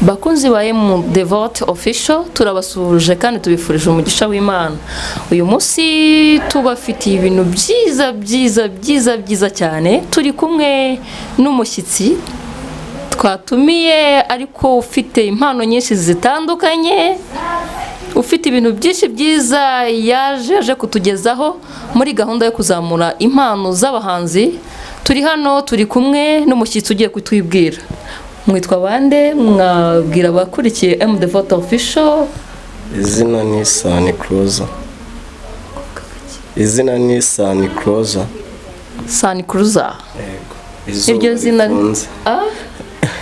Bakunzi ba M Devote Official, turabasuhuje kandi tubifurije umugisha w'Imana. Uyu munsi tubafitiye ibintu byiza byiza byiza byiza cyane. Turi kumwe n'umushyitsi twatumiye, ariko ufite impano nyinshi zitandukanye, ufite ibintu byinshi byiza yaje aje kutugezaho muri gahunda yo kuzamura impano z'abahanzi. Turi hano, turi kumwe n'umushyitsi ugiye kutwibwira. Mwitwa bande? Mwabwira abakurikiye M Devote Official? Izina ni Sani Cruiser. Izina ni Sani Cruiser. Sani Cruiser? Yego. Iryo zina Rifunze. Ah?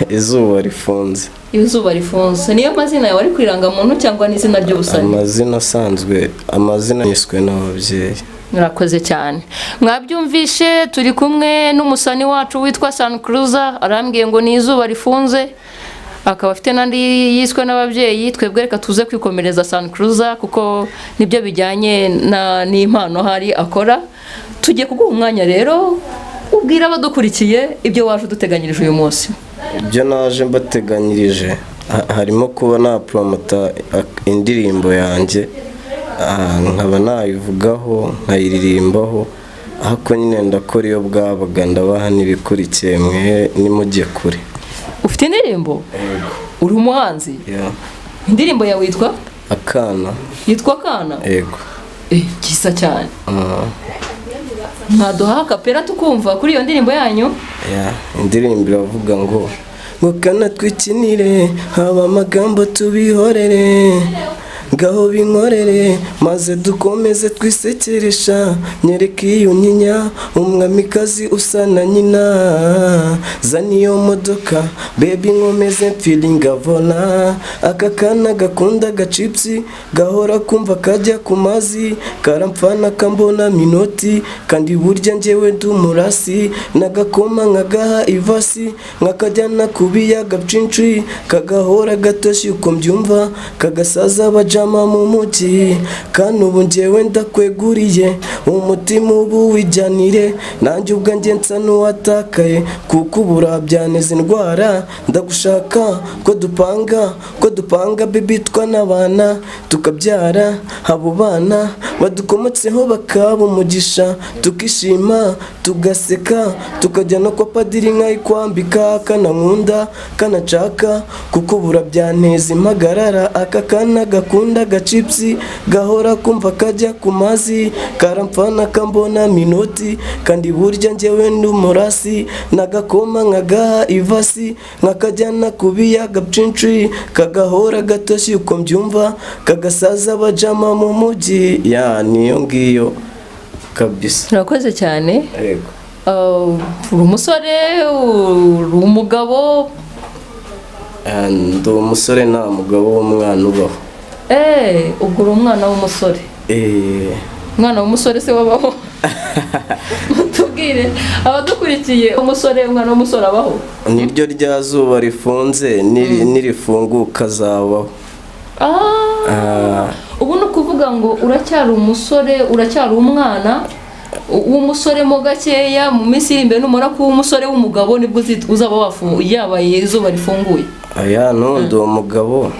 Izuba rifunze. Izuba rifunze. Niyo mazina yawe ari ku irangamuntu cyangwa n'izina ry'ubusani? Amazina asanzwe, amazina yiswe n'ababyeyi. Murakoze cyane. Mwabyumvishe, turi kumwe n'umusani wacu witwa Sani Cruiser. Arambwiye ngo ni izuba rifunze, akaba afite n'andi yiswe n'ababyeyi. Twebwe reka tuze kwikomereza Sani Cruiser, kuko nibyo bijyanye n'impano hari akora. Tugiye kuguha umwanya rero, ubwira abadukurikiye ibyo waje uduteganyirije uyu munsi. Ibyo naje mbateganyirije harimo kuba napromota indirimbo yanjye, nkaba nayivugaho, nkayiririmbaho, ariko nyine ndakora iyo bwabaga, ndabaha n'ibikurikiye, mwe nimujye kure. Ufite indirimbo? Uri umuhanzi? Yeah. Indirimbo yawe yitwa? Akana. Yitwa Akana? Yego. Eh, byiza cyane. Ah. Mwaduha acapella tukumva kuri iyo ndirimbo yanyu? Yeah, indirimbo iravuga ngo kana twikinire, haba amagambo tubihorere, ngaho binkorere maze dukomeze twisekeresha. Nyereka iyo nyinya, umwamikazi usa na nyina. Zana iyo modoka baby, nkomeze mfilinga vola. Aka kana gakunda agacipsi, gahora kumva kajya ku mazi, karamfana kambona minoti, kandi burya njyewe ndi umurasi. N'agakoma nkagaha ivasi, nkakajyana ku biyaga byinshi, kagahora gatoshye uko mbyumva, kagasaza bajama mu mujyi. Kandi ubu njyewe ndakweguriye umutima, ubu wijyanire. Nanjye ubwanjye nsa n'uwatakaye, kuko ubu urabyaneza indwara. Ndagushaka ko dupanga, ko dupanga baby, twanabana, tukabyara abo bana badukomotseho, bakaba umugisha, tukishima, tugaseka, tukajya no kwa padiri nkayikwambika. Kanankunda kanacaka, kuko burabyanteza impagarara. Aka kana gakunda agacipsi, gahora kumva kajya ku mazi, karamfana kambona minoti, kandi burya njyewe ndi umurasi. N'agakoma nkagaha ivasi, nkakajyana ku biyaga byinshi, kagahora gatoshye uko mbyumva, kagasaza bajama mu mujyi. Ya, niyo ngiyo kabisa. Murakoze cyane. Yego. Uri umusore, uri umugabo? Ah, ndi umusore, nta mugabo w'umwana ubaho. Eh, ubwo uri umwana w'umusore? Eh. Umwana w'umusore se wabaho? Tubwire abadukurikiye, umusore, umwana w'umusore abaho? Niryo rya zuba rifunze, nirifunguka azabaho. Ah, Ah. Ubu ni ukuvuga ngo uracyari umusore, uracyari umwana w'umusore mo gakeya. Mu minsi iri imbere, numara kuba umusore w'umugabo, nibwo uzaba yabaye izuba rifunguye. Aya, no, ndi umugabo.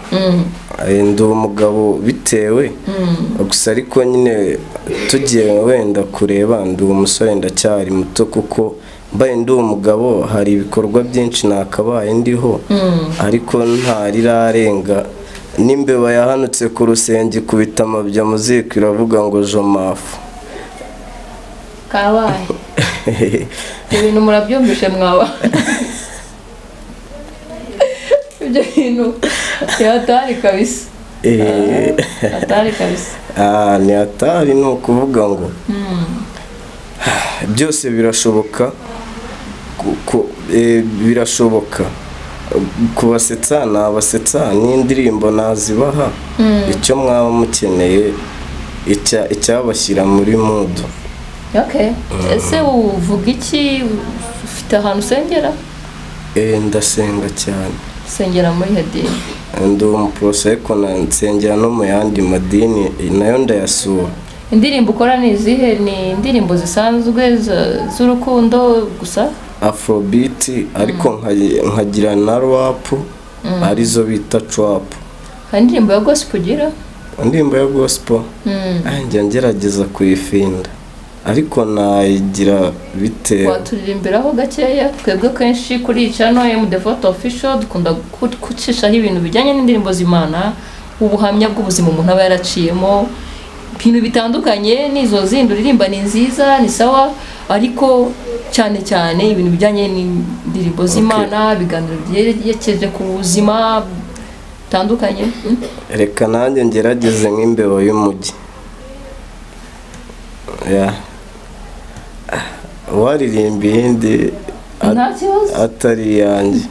Ndi umugabo bitewe gusa, ariko nyine tugiye wenda kureba, ndi umusore, ndacyari muto, kuko mbaye ndi umugabo hari ibikorwa byinshi nakabaye ndiho, ariko ntarirarenga. N'imbeba yahanutse ku rusenge ikubita amabya mu ziko, iravuga ngo jomafu. Kabaye, ibintu murabyumvishe mwaba, ibyo bintu hatari kabisa. Hatari kabisa. Ah, ni hatari. Ni ukuvuga ngo byose birashoboka, birashoboka kubasetsa, nabasetsa n'indirimbo nazibaha, icyo mwaba mukeneye, icyabashyira muri mood. Okay, ese uvuga iki? Ufite ahantu usengera? Eh, ndasenga cyane. Usengera muri hedini? Ndi umuporoso, ariko nsengera no mu yandi madini, nayo ndayasura. Indirimbo ukora ni izihe? Ni indirimbo zisanzwe z'urukundo gusa? Afrobeat, ariko nkagira na rap. arizo bita trap. Hari indirimbo ya gospel ugira? Indirimbo ya gospel? Njya ngerageza kuyifinda, ariko nayigira bitewe. Waturirimbiraho gakeya? Twebwe kenshi kuri iyi channel M Devote Official dukunda gucishaho ibintu bijyanye n'indirimbo z'Imana, ubuhamya bw'ubuzima umuntu aba yaraciyemo, ibintu bitandukanye. N'izo zindi uririmba ni nziza, ni sawa, ariko cyane cyane ibintu bijyanye n'indirimbo z'Imana, ibiganiro byerekeje ku buzima butandukanye. Reka nanjye ngerageze nk'imbeba y'umujyi. Ya. Waririmba iyindi Nta kibazo. atari iyanjye?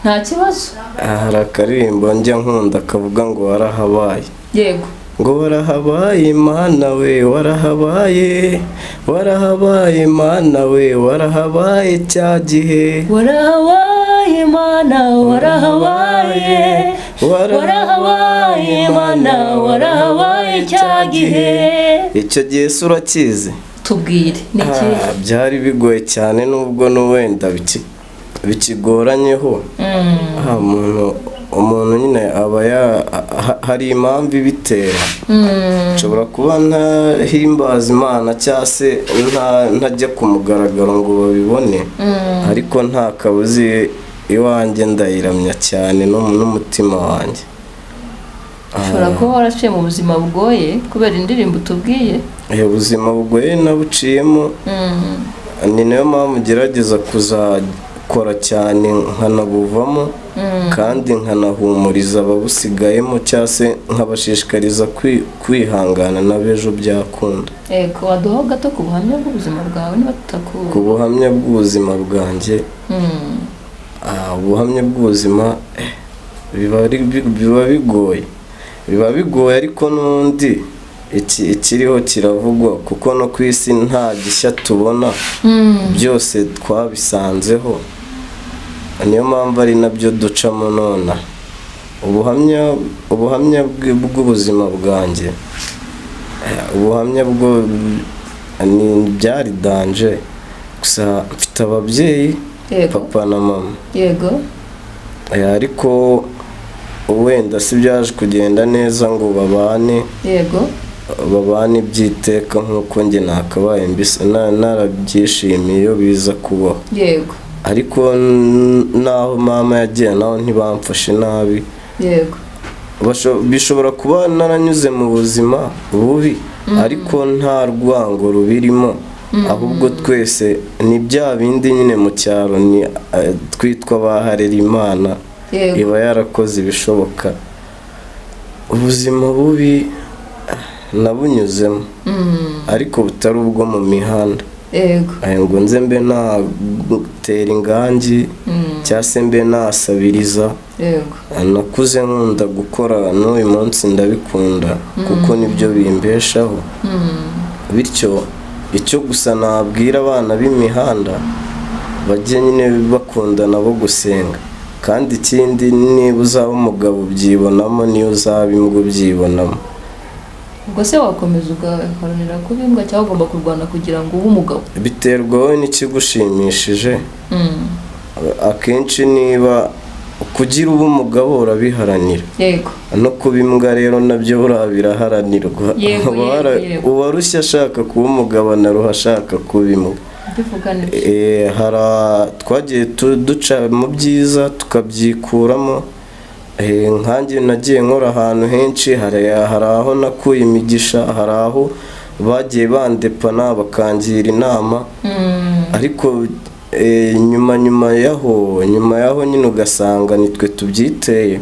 Nta kibazo. Hari akaririmbo njya nkunda kavuga ngo "Warahabaye". Yego. Ngo warahabaye Mana we, warahabaye, warahabaye Mana we, warahabaye cya gihe. Warahabaye Mana, warahabaye, warahabaye Mana, warahabaye cya gihe. Icyo gihe se urakizi? Tubwire, ni ikihe? Ah, byari bigoye cyane, nubwo n'uwenda bikigoranyeho. Ah, umuntu nyine aba hari impamvu ibitera. Nshobora kuba ntahimbaza Imana cyangwa se ntajya ku mugaragaro ngo babibone, ariko nta kabuza iwanjye ndayiramya cyane n'umutima wanjye. Ushobora kuba waraciye mu buzima bugoye kubera indirimbo utubwiye. Ubuzima bugoye nabuciyemo, ni nayo mpamvu ngerageza kuzakora cyane nkanabuvamo, kandi nkanahumuriza ababusigayemo cyangwa se nkabashishikariza kwihangana n'abejo byakunda. Yego, waduhaho gato ku buhamya bw'ubuzima bwawe niba tutaku Ku buhamya bw'ubuzima bwanjye? Ubuhamya bw'ubuzima, biba bigoye, biba bigoye, ariko n'ubundi ikiriho kiravugwa, kuko no ku isi nta gishya tubona, byose twabisanzeho, niyo mpamvu ari nabyo ducamo nona. Ubuhamya bw'ubuzima bwanjye, ubuhamya bwo ni byari danger. Gusa mfite ababyeyi, papa na mama. Ariko wenda si byaje kugenda neza ngo babane, babane by'iteka nk'uko njye nakabaye narabyishimiye iyo biza kubaho. Ariko naho mama yagiye, naho ntibamfashe nabi. Bishobora kuba naranyuze mu buzima bubi, ariko nta rwango rubirimo, ahubwo twese ni bya bindi nyine mu cyaro ni twitwa ba Harerimana. Iba yarakoze ibishoboka. Ubuzima bubi nabunyuzemo, ariko butari ubwo mu mihanda. Aya ngo nze mbe natera ingangi cyangwa se mbe nasabiriza. Nakuze nkunda gukora, n'uyu munsi ndabikunda kuko nibyo bimbeshaho. Bityo icyo gusa nabwira abana b'imihanda, bajye nyine bakunda nabo gusenga, kandi ikindi, niba uzaba umugabo ubyibonamo, niyo uzaba imbwa ubyibonamo. Ubwo se wakomeza ugaharanira kuba imbwa, cyangwa ugomba kurwana kugira ngo ube umugabo? Biterwa wowe n'ikigushimishije. Akenshi niba kugira ube umugabo urabiharanira, no kuba imbwa rero nabyo buriya biraharanirwa. Uwarushye ashaka kuba umugabo anaruha ashaka kuba imbwa. Bivuga nibyo. Hari twagiye duca mu byiza tukabyikuramo. Nkanjye nagiye nkora ahantu henshi, hari aho nakuye imigisha, hari aho bagiye bandepana bakangira inama, ariko nyuma yaho nyine ugasanga nitwe tubyiteye.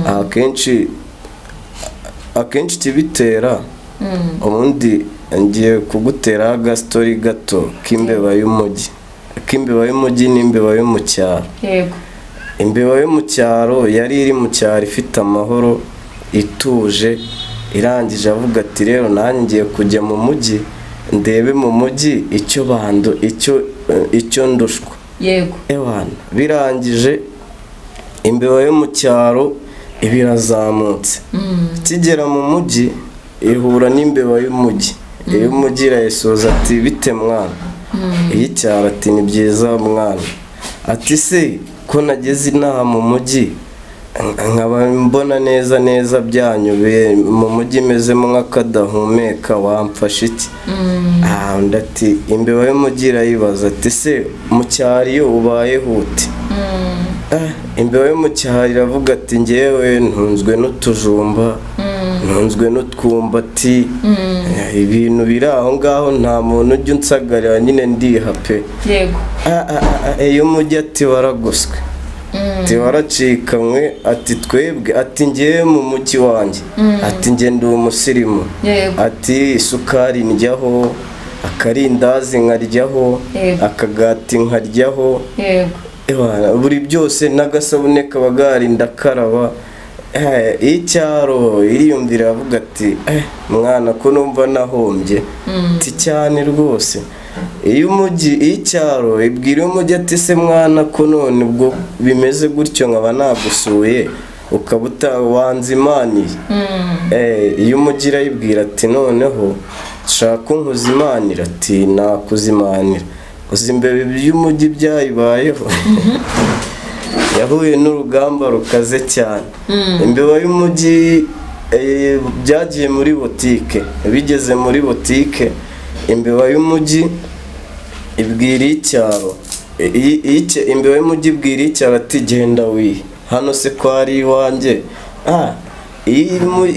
Akenshi ikibitera, ubundi ngiye kuguteraho agastori gato k'imbeba y'umujyi, n'imbeba yo mu cyaro. Imbeba yo mu cyaro yari iri mu cyaro ifite amahoro, ituje, irangije avuga ati: "Rero nanjye ngiye kujya mu mujyi, ndebe mu mujyi icyo bando icyo ndushwa." Ewana, birangije imbeba yo mu cyaro iba irazamutse, ikigera mu mujyi ihura n'imbeba y'umujyi. Iy'umujyi irayisuhuza ati: "Bite mwana?" Iy'icyaro ati: "Ni byiza mwana." Ati: "Se ko nageze inaha mu mujyi?" Nkaba mbona neza neza byanyobeye, mu mujyi mezemo nk'akadahumeka, wamfasha iki?" Ah, undi ati, imbeba y'umujyi irayibaza ati: "Se mu cyaro iyo ubayeho ute?" Ah, imbeba yo mu cyaro iravuga ati: "Ngewe ntunzwe n'utujumba, ntunzwe n'utwumbati, ibintu biri aho ngaho, nta muntu ujya unsagarira, nyine ndiha pe." Ah, ah, ah, iyo umujyi ati: "Waragoswe," ati: "Waracikamwe," ati: "Twebwe," ati: "Ngewe mu mujyi wanjye," ati: "Nge ndi umusirimu," ati: "Isukari ndyaho, akarindazi nkaryaho, akagati nkaryaho, Ewana, buri byose n'agasabune kaba gahari ndakaraba." Icyaro iriyumvira, avuga ati: "Mwana, ko numva nahombye?" Ati: "Cyane rwose." Iyo umujyi, icyaro ibwira umujyi ati: "Se mwana, ko none ubwo bimeze gutyo, nkaba nagusuye ukaba wanzimaniye?" Iyo umujyi irayibwira ati: "Noneho shaka unkuzimanira." Ati: "Nakuzimanira." Uzi imbeba by'umujyi byayibayeho? Yahuye n'urugamba rukaze cyane. Imbeba y'umujyi, byagiye muri botike. Bigeze muri botike, imbeba y'umujyi ibwira icyaro, imbeba y'umujyi ibwira icyaro ati: "Genda wihe hano, se ko ari iwanjye?" Ah,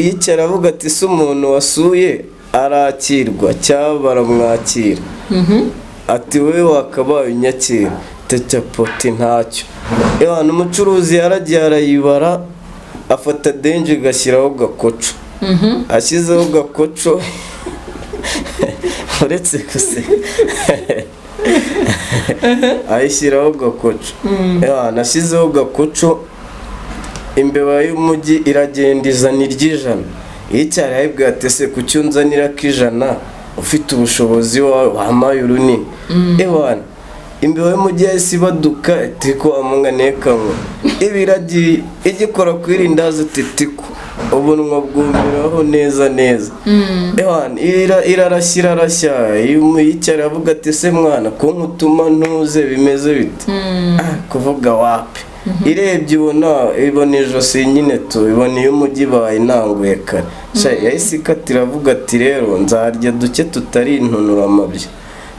icyaro avuga ati: "Se umuntu wasuye arakirwa cyangwa baramwakira?" Ati: "Wowe wakabaye unyakira." Teta poti ntacyo. Ewana, umucuruzi yaragiye arayibara, afata denje gashyiraho gakoco, ashyizeho gakoco, uretse guseka, ayishyiraho gakoco. Ewana, ashyizeho gakoco, imbeba y'umujyi iragenda izana iry'ijana. Iyo icyari ayibwira ati: "Ese kuki unzanira k'ijana, ufite ubushobozi wawe wampaye urunini?" Ewana, imbeba y'umujyi yahise ibaduka iti ko amunganiye kamwe, iba iragiye igikora ku irindazi, uti tiko ubunwa bwumiraho neza neza. Ewana, irarashya, irarashya. Yicara avuga ati: "Se mwana, ko nkutuma ntuze, bimeze bite?" Ah, kuvuga wapi, irebye ibona ijosi nyine tu, ibona iyo umujyi ibaye inanguye kare. Sha, yahise ikatira avuga ati: "Rero nzarya duke tutari intunuramabya."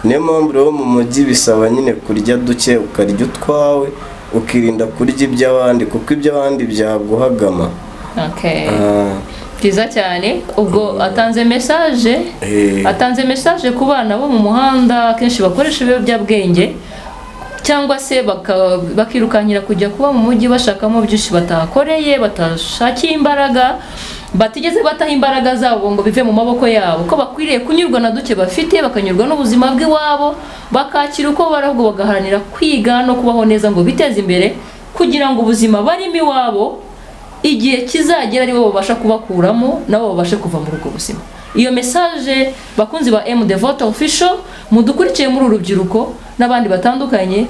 Niyo mpamvu rero mu mujyi bisaba nyine kurya duke, ukarya utwawe, ukirinda kurya iby'abandi, kuko iby'abandi byaguhagama. Ah, Byiza cyane. Ubwo atanze message, atanze message ku bana bo mu muhanda akenshi bakoresha ibiyobyabwenge cyangwa se bakirukankira kujya kuba mu mujyi bashakamo byinshi batakoreye, batashakiye imbaraga, batigeze bataha imbaraga zabo ngo bive mu maboko yabo, ko bakwiriye kunyurwa na duke bafite, bakanyurwa n'ubuzima bw'iwabo, bakakira uko bari, ahubwo bagaharanira kwiga no kubaho neza ngo biteze imbere, kugira ngo ubuzima barimo iwabo igihe kizagera aribo babasha kubakuramo, nabo babashe kuva muri ubwo buzima. Iyo message, bakunzi ba M Devote Official mudukurikiye, muri uru rubyiruko n'abandi batandukanye,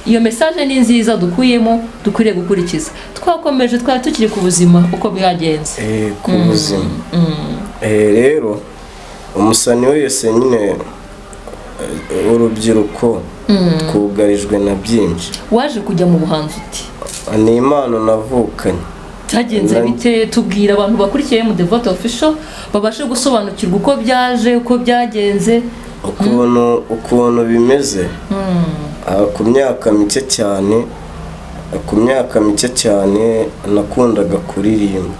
iyo message ni nziza dukuyemo, dukwiriye gukurikiza. Twakomeje, twari tukiri ku buzima uko bwagenze. Ku buzima. Rero umusani wese nyine, urubyiruko twugarijwe na byinshi. Waje kujya mu buhanzi uti? Ni impano navukanye. Byagenze bite? Tubwira abantu bakurikiye M Devote Official babashe gusobanukirwa uko byaje, uko byagenze. Ukuntu bimeze, ku myaka mike cyane, ku myaka mike cyane nakundaga kuririmba.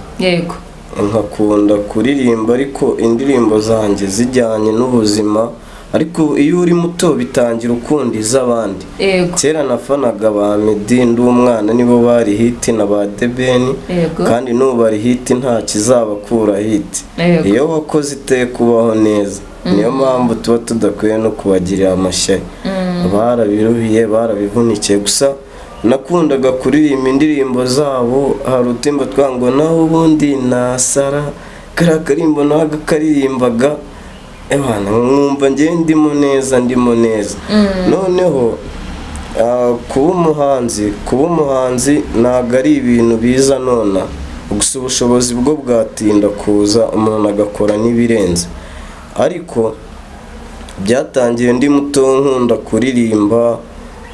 Nkakunda kuririmba, ariko indirimbo zanjye zijyanye n'ubuzima. Ariko iyo uri muto bitangira ukunda iz'abandi. Kera nafanaga ba Meddy ndi umwana, nibo bari hit, na ba The Ben. Kandi n'ubu bari hit, nta kizabakura hit. Iyo wakoze iteka ubaho neza. Niyo mpamvu tuba tudakwiye no kubagirira amashyari, barabiruhiye, barabivunikiye. Gusa nakundaga kuririmba indirimbo zabo. Hari uturimbo twa ngo "Naho ubundi nasara", kariya karimbo nawe karirimbaga, ewana, nkumva njye ndimo neza, ndimo neza. Noneho kuba umuhanzi ntabwo ari ibintu biza nona gusa. Ubushobozi bwo bwatinda kuza, umuntu agakora n'ibirenze. Ariko byatangiye ndi muto, nkunda kuririmba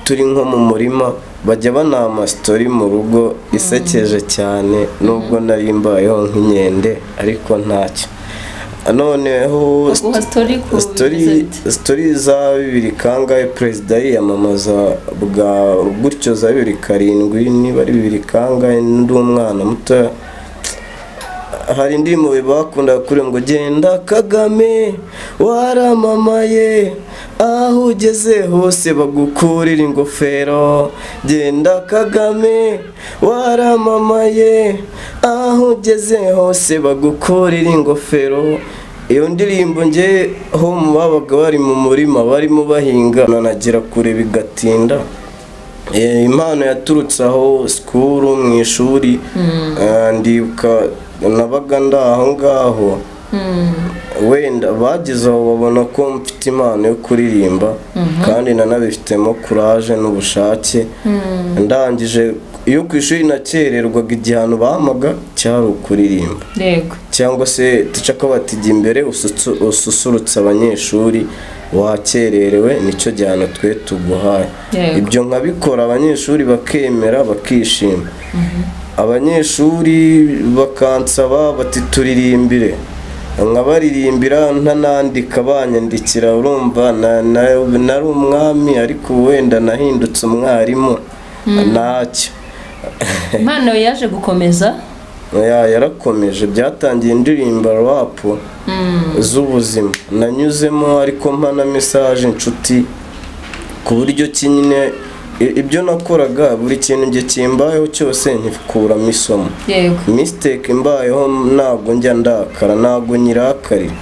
turi nko mu murima. Bajya banama story mu rugo isekeje cyane, nubwo nari mbayeho nk'inkende, ariko ntacyo. Noneho Baguha story ku story bimeze bite? Story za bibiri kangahe, perezida yiyamamaza bwa gutyo, za 2007, niba ari bibiri kangahe, ndi umwana muto. Hari indirimbo bakunda kuri ngo: "Genda Kagame waramamaye, aho ugeze hose bagukurira ingofero. Genda Kagame waramamaye, aho ugeze hose bagukurira ingofero." Iyo ndirimbo nge ho mu babaga bari mu murima barimo bahinga, nanagera kure bigatinda. Impano yaturutse aho school, mu ishuri. Ndibuka nabaga ndi aho ngaho, wenda bageze aho babona ko mfite impano yo kuririmba, kandi nanabifitemo courage n'ubushake. Ndangije, iyo ku ishuri nakererwaga, igihano bampaga cyari ukuririmba cyangwa se teacher ko bati: "Jya imbere ususurutse abanyeshuri, wakererewe, nicyo gihano twe tuguhaye." Ibyo nkabikora, abanyeshuri bakemera, bakishima. Abanyeshuri bakansaba bati: "Turirimbire." Nkabaririmbira ntanandika, banyandikira. Urumva nari umwami, ariko ubu wenda nahindutse umwarimu, ntacyo. Impano yaje gukomeza. Ya, yarakomeje. Byatangiye indirimbo rap z'ubuzima nanyuzemo, ariko mpa na message inshuti, ku buryo ki nyine ibyo nakoraga, buri kintu njye kimbayeho cyose nkikuramo isomo. Mistake imbayeho ntabwo njya ndakara, ntabwo nyirakarira,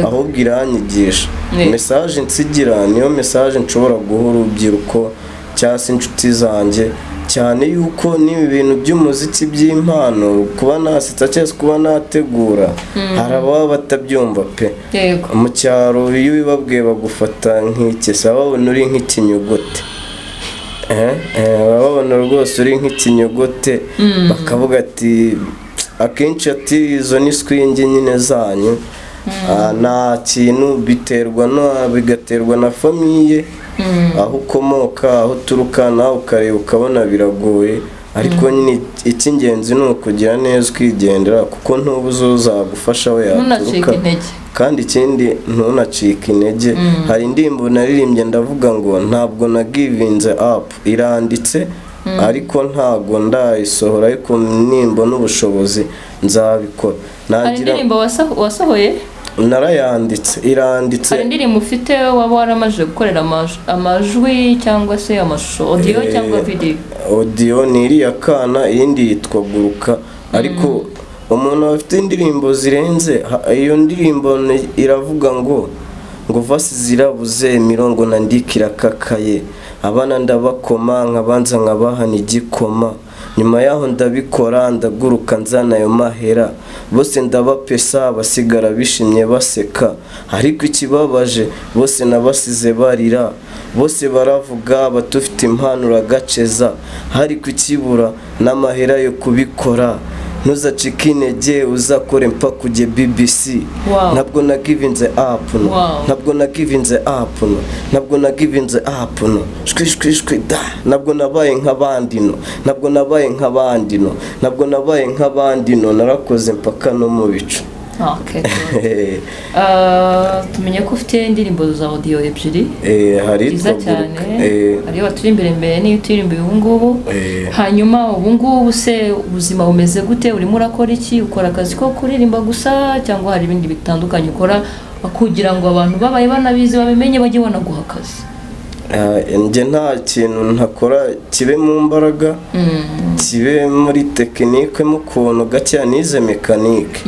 ahubwo iranyigisha. Message nsigira niyo message nshobora guha urubyiruko cyangwa se inshuti zanjye, cyane yuko n'ibi bintu by'umuziki, by'impano, kuba nasetsa cyangwa se kuba nategura, hari ababa batabyumva pe. Mu cyaro iyo ubibabwiye bagufata nk'iki? Baba babona uri nk'ikinyuguti. Baba babona rwose uri nk'ikinyogote, bakavuga ati akenshi ati: "Izo ni swingi nyine zanyu." Nta kintu biterwa no bigaterwa na famille, aho ukomoka, aho uturuka, nawe ukareba ukabona biragoye. Ariko nyine icy'ingenzi ni ukugira neza ukigendera, kuko ntubuze uzagufasha we Ntunacike yaturuka. intege. Kandi ikindi, ntunacike intege. Hari indirimbo naririmbye ndavuga ngo ntabwo nagivinze up, iranditse ariko ntabwo ndayisohora, ariko nimbona ubushobozi nzabikora. Hari Nagira indirimbo wasohoye? Narayanditse, iranditse. Hari indirimbo ufite waba waramaze gukorera amajwi cyangwa se amashusho, audio cyangwa video? Audio ni iriya kana, iyindi yitwa Guruka. Ariko umuntu afite indirimbo zirenze iyo ndirimbo iravuga ngo verse zirabuze, imirongo nandika irakakaye, abana ndabakoma, nkabanza nkabahana igikoma, nyuma yaho ndabikora, ndaguruka nzana ayo mahera, bose ndabapesa, basigara bishimye baseka. Ariko ikibabaje, bose nabasize barira, bose baravuga bati: "Ufite impano uragaceza, ariko ikibura n'amahera yo kubikora. Ntuzacike intege, uzakore mpaka ujye BBC." Ntabwo nagivinze up no. Ntabwo nagivinze up no. Ntabwo nagivinze up no. Shwi shwi shwi da. Ntabwo nabaye nk'abandi no. Ntabwo nabaye nk'abandi no. Ntabwo nabaye nk'abandi no. Narakoze mpaka no mu bicu. Okay, good. Tumenye ko ufite indirimbo za audio ebyiri. Hari Byiza yitwa cyane. Guruka. Hariyo waturimbira imbere n'iyo uturirimba ubu ngubu. Hanyuma ubu ngubu se ubuzima bumeze gute? Urimo urakora iki? Ukora akazi ko kuririmba gusa cyangwa hari ibindi bitandukanye ukora kugira ngo abantu babaye banabizi babimenye, bajye banaguha akazi? Njye nta kintu ntakora, kibe mu mbaraga, kibe muri technique, mu kuntu gakeya nize mécanique.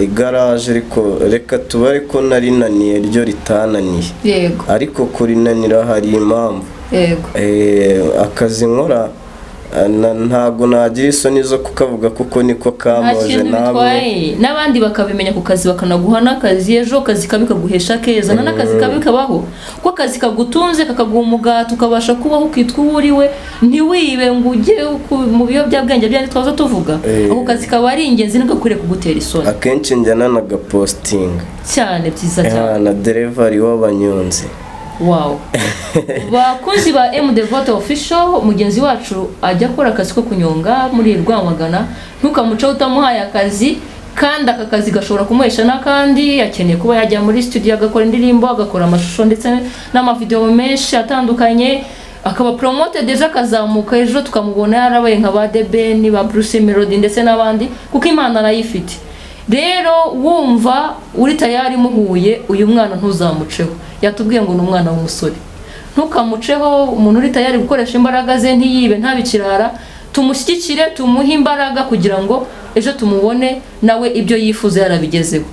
Igaraje, ariko reka tubare ko narinaniye ryo ritananiye. Ariko kurinanira hari impamvu. Akazi nkora, ntago nagira isoni zo kukavuga kuko niko Nta kamoje kintu namwe. bitwaye, n'abandi bakabimenya ku kazi, bakanaguha n'akazi ejo, akazi kabi kaguhesha keza, n'akazi kabi kabaho kuko akazi kagutunze, kakaguha umugati, ukabasha kubaho, ukitwa uwo uriwe, ntiwibe ngo ujye mu biyobyabwenge byandi twaza tuvuga. Ako kazi kaba ari ingenzi, ntigakwiriye kugutera isoni. Akenshi njya nanagapostinga. Cyane, byiza cyane. Na delivery w'abanyonzi. Wow! Bakunzi ba M Devote Official, mugenzi wacu ajya akora akazi ko kunyonga muri Rwamagana. Ntukamuceho utamuhaye akazi, kandi aka kazi gashobora kumuhesha n'akandi. Akeneye kuba yajya muri studio agakora indirimbo, agakora amashusho ndetse n'amavideo menshi atandukanye, akaba promoted, ejo akazamuka, ejo tukamubona yarabaye nka ba The Ben, ba Bruce Melody ndetse n'abandi, kuko Imana arayifite. Rero wumva uri tayari, muhuye uyu mwana ntuzamuceho. Yatubwiye ngo ni umwana w'umusore, ntukamuceho. Umuntu uri tayari gukoresha imbaraga ze, ntiyibe, ntabikirara, tumushyigikire, tumuhe imbaraga kugira ngo ejo tumubone nawe ibyo yifuza yarabigezeho.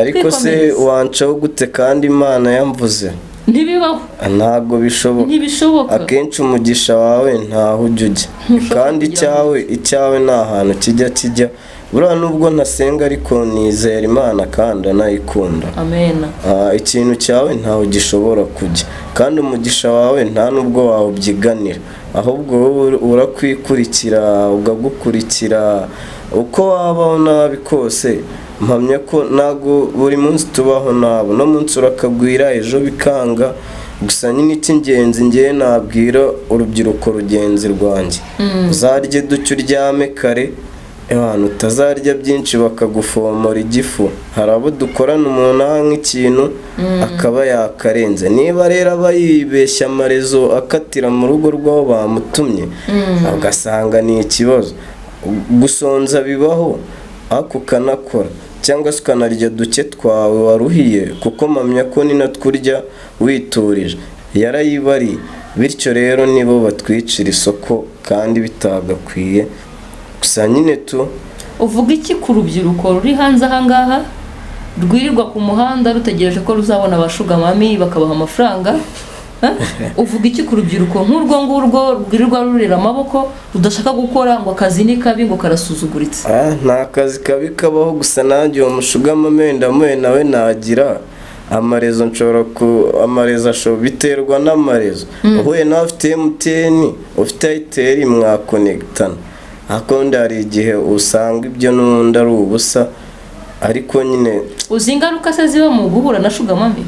Ariko se Twikomereze. wancaho gute kandi Imana yamvuze? Ntibibaho. Ntabwo bishoboka. Ntibishoboka. Akenshi umugisha wawe ntaho ujya ujya. Ntushobora Kandi kugira icyawe nta hantu kijya. Buriya nubwo ntasenga, ariko nizera Imana kandi anayikunda. Amena. Ikintu cyawe ntawe gishobora kujya, kandi umugisha wawe nta nubwo wawubyiganira, ahubwo wowe urakwikurikira, ukagukurikira uko wabaho nabi kose. Mpamya ko ntabwo buri munsi tubaho nabi, uno munsi urakagwira, ejo bikanga. Gusa nyine icy'ingenzi ngewe nabwira urubyiruko rugenzi rwanjye, uzarye duke, uryame kare. Abantu utazarya byinshi bakagufomora igifu. Hari abo dukorana, umuntu aha nk'ikintu akaba yakarenze. Niba rero aba yibeshya amarezo akatira mu rugo rw'aho bamutumye, ugasanga ni ikibazo. Gusonza bibaho, ariko ukanakora cyangwa se ukanarya duke twawe waruhiye, kuko mpamya ko ni natwo urya witurije yarayibariye. Bityo rero nibo batwicira isoko kandi bitagakwiye. Gusa nyine tu Uvuga iki ku rubyiruko ruri hanze aha ngaha, rwirirwa ku muhanda rutegereje ko ruzabona ba sugar mummy bakabaha amafaranga? Eh? Uvuga iki ku rubyiruko nk'urwo ngurwo rwirirwa rurira amaboko, rudashaka gukora, ngo akazi ni kabi, ngo karasuzuguritse? Nta kazi kabi kabaho. Gusa nanjye uwo mu sugar mummy ndamuye nawe nagira amarezo, nshobora ku amarezo ashobora biterwa n'amarezo. Uhuye nawe ufite MTN, ufite Airtel, mwakonegitana. Ariko ubundi hari igihe usanga ibyo n'ubundi ari ubusa, ariko nyine Uzi ingaruka se ziba mu guhura na sugar mummy?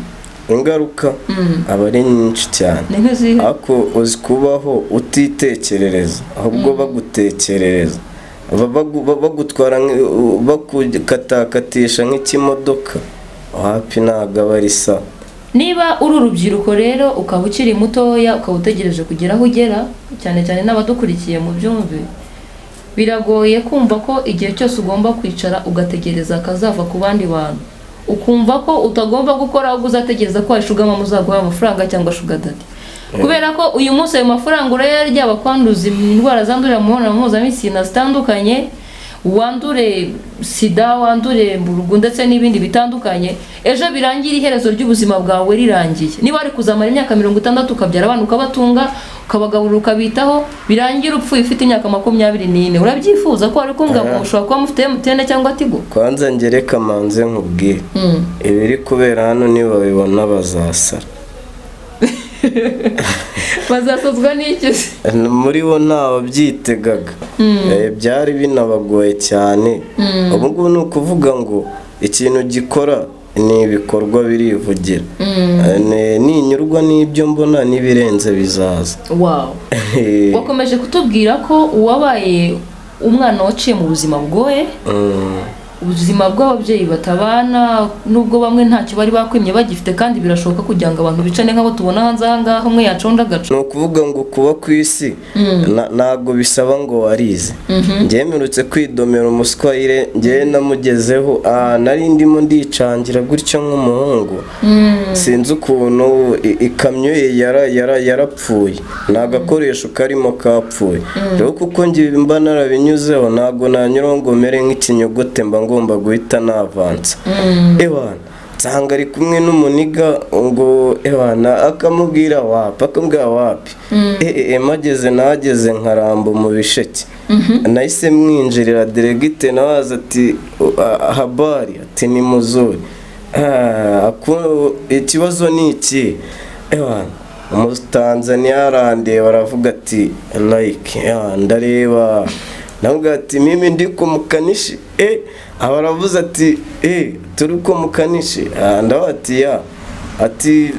Ingaruka aba ari nyinshi cyane. Ni nk'izihe? Ariko uzi kubaho utitekerereza, ahubwo bagutekerereza, bagutwara bakukatakatisha nk'ikimodoka? Wapi, ntabwo aba ari sawa. Niba uri urubyiruko rero, ukaba ukiri mutoya, ukaba utegereje kugera aho ugera, cyane cyane n'abadukurikiye mu byumve, biragoye kumva ko igihe cyose ugomba kwicara ugategereza akazava ku bandi bantu, ukumva ko utagomba gukora, ahubwo uzategereza ko sugar mama uzaguha amafaranga cyangwa sugar daddy, kubera ko uyu munsi ayo mafaranga urayarya, bakwanduza indwara zandurira mu mibonano mpuzabitsina zitandukanye, wandure sida, wandure mburugu ndetse n'ibindi bitandukanye, ejo birangira iherezo ry'ubuzima bwawe rirangiye. Niba wari kuzamara imyaka 60, ukabyara abana, ukabatunga, ukabagaburira, ukabitaho, birangira upfuye ufite imyaka 24, urabyifuza ko wari kumbwira ngo mushobora kuba mufite MTN cyangwa Tigo? Kwanza ngereka manze nkubwire, ibiri kubera hano nibabibona bazasara. Bazasazwa n'iki se? Muri bo ntababyitegaga. Byari binabagoye cyane. Ubu ngubu ni ukuvuga ngo ikintu gikora ni ibikorwa birivugira. Ninyurwa n'ibyo mbona, n'ibirenze bizaza. Wow! Wakomeje kutubwira ko uwabaye umwana waciye mu buzima bugoye, ubuzima bw'ababyeyi batabana, nubwo bamwe ntacyo bari bakwimye bagifite, kandi birashoboka kugira ngo abantu bicane nk'abo tubona hanze aha ngaha, umwe yaconda agaca. Ni ukuvuga ngo kuba ku isi ntabwo bisaba ngo warize. Njyewe mperutse kwidomera umuswayire, njyewe namugezeho, nari ndimo ndicangira gutyo nk'umuhungu, sinzi ukuntu ikamyo ye yarapfuye, ni agakoresho karimo kapfuye. Rero kuko njye mba narabinyuzeho, ntabwo nanyuraho ngo mere nk'ikinyogote, mba ngomba guhita navansa. Ewana, nsanga ari kumwe n'umuniga, ngo ewana, akamubwira wapi, akamubwira wapi. Mageze nageze nkaramba mu bisheke, nahise mwinjirira direct, nawe aza ati "Habari?" Ati "Ni muzuri." Ikibazo ni iki? Ewana, Umutanzaniya arandeba, aravuga ati "Like." Ewana, ndareba, navuga ati "Mimi ndi kumukanishi." Aba aravuze ati "Turi kumukanishi." Ndavuga ati "Ya." Ati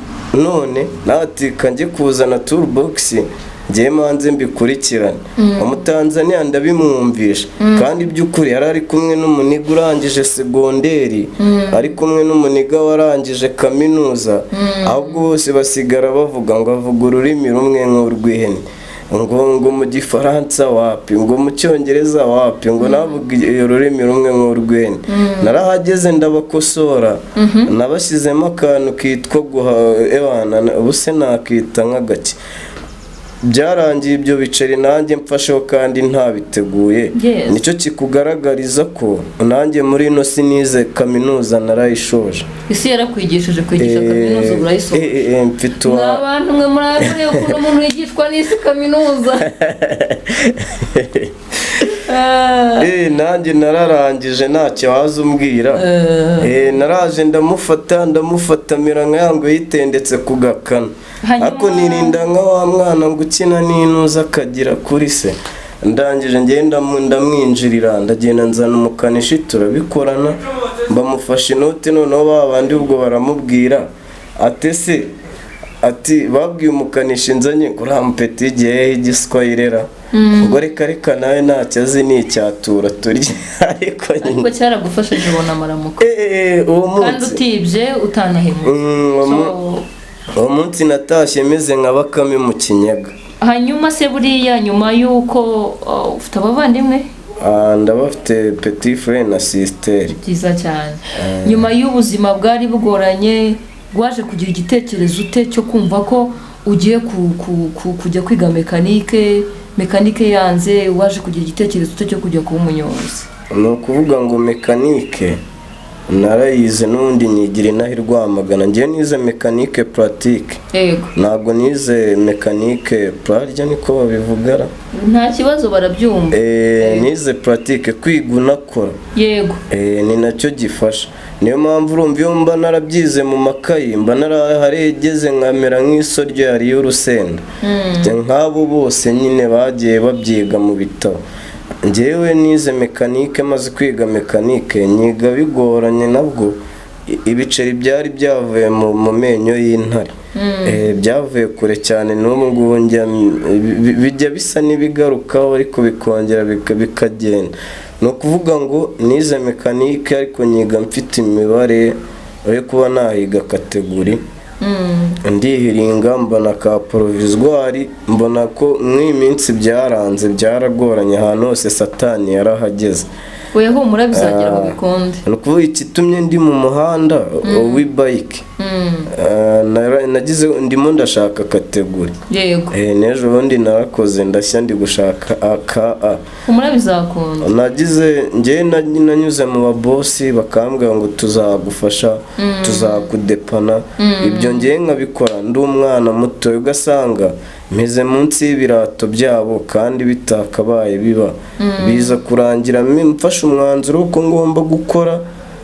None natika njye kuzana toolbox, ngiye manze mbikurikirane. Umutanzaniya ndabimwumvisha, kandi by'ukuri yari ari kumwe n'umuniga urangije segonderi, ari kumwe n'umuniga warangije kaminuza. Ahubwo bose basigara bavuga ngo avuga ururimi rumwe nk'urw'ihene, ngo mu Gifaransa wapi, ngo mu Cyongereza wapi, ngo navuga ururimi rumwe nk'urw'ihene. Narahageze ndabakosora, nabashyizemo akantu kitwa guha ebana, ubu se nakita nk'agake. Byarangiye ibyo biceri nanjye mfasheho kandi ntabiteguye. Nicyo kikugaragariza ko nanjye muri ino si nize kaminuza, narayishoje. Isi yarakwigishije kwigisha kaminuza, ubu urayisoje. Mfite Mwa bantu mwe, murabona ukuntu umuntu yigishwa n'isi kaminuza. Nanjye nararangije, ntacyo waza umbwira. Naraje ndamufata, ndamufata mera nka ya ngo yitendetse ku gakano. Ariko nirinda nka wa mwana ngo ukina n'intuza akagira kuri se. Ndangije ngenda ndamwinjirira, ndagenda nzana umukanishi, turabikorana, bamufashe inoti. Noneho ba bandi ubwo baramubwira ati se, ati babwiye umukanishi nzanye ngo uriya mupeti igihe igiswahilera, ubwo reka reka nawe ntacyo azi, ni icyatura turye, ariko nyine Ariko cyaragufashije, ubona amaramuko. Uwo Kandi munsi utibye, utanahemutse. Uwo munsi natashye meze nka Bakame mu kinyaga. Hanyuma se buriya nyuma y'uko ufite abavandimwe? Ah, ndabafite, petit frère na sister. Byiza cyane. Nyuma y'ubuzima bwari bugoranye, waje kugira igitekerezo ute cyo kumva ko ugiye kujya kwiga mekanike? Mekanike yanze, waje kugira igitekerezo ute cyo kujya kuba umunyonzi? Ni ukuvuga ngo mekanike narayize, n'ubundi nigira inaha i Rwamagana. Ngewe nize mécanique pratique. Ntabwo nize mécanique purarya, niko babivugara. Nta kibazo, barabyumva. Nize pratique, kwiga unakora. Ni nacyo gifasha. Niyo mpamvu urumva iyo mba narabyize mu makayi, mba naraharegeze nkamera nk'isoryo yariye urusenda nk'abo bose nyine bagiye babyiga mu bitabo. Njyewe nize mekanike, maze kwiga mekanike nyiga bigoranye, nabwo ibiceri byari byavuye mu menyo y'intare. Byavuye kure cyane. N'ubu ngubu bijya bisa n'ibigarukaho, ariko bikongera bikagenda. Ni ukuvuga ngo nize mekanike, ariko nyiga mfite imibare yo kuba nahiga catégorie. Ndihiringa, mbona ka provisoire, mbona ko mw'iyi minsi byaranze, byaragoranye, ahantu hose satani yarahageze. Oya, humura, bizagera mu bikunde. Ni ukuvuga ikitumye ndi mu muhanda w'ibayike, nagize ndimo ndashaka catégorie. N'ejo bundi narakoze ndashya, ndi gushaka aka A. Humura, bizakunda. Nagize njyewe nanyuze mu babosi, bakambwira ngo tuzagufasha, tuzakudepana. Ibyo ngewe nkabikora ndi umwana muto, ugasanga meze munsi y'ibirato byabo kandi bitakabaye biba. Biza kurangira mfashe umwanzuro ko ngomba gukora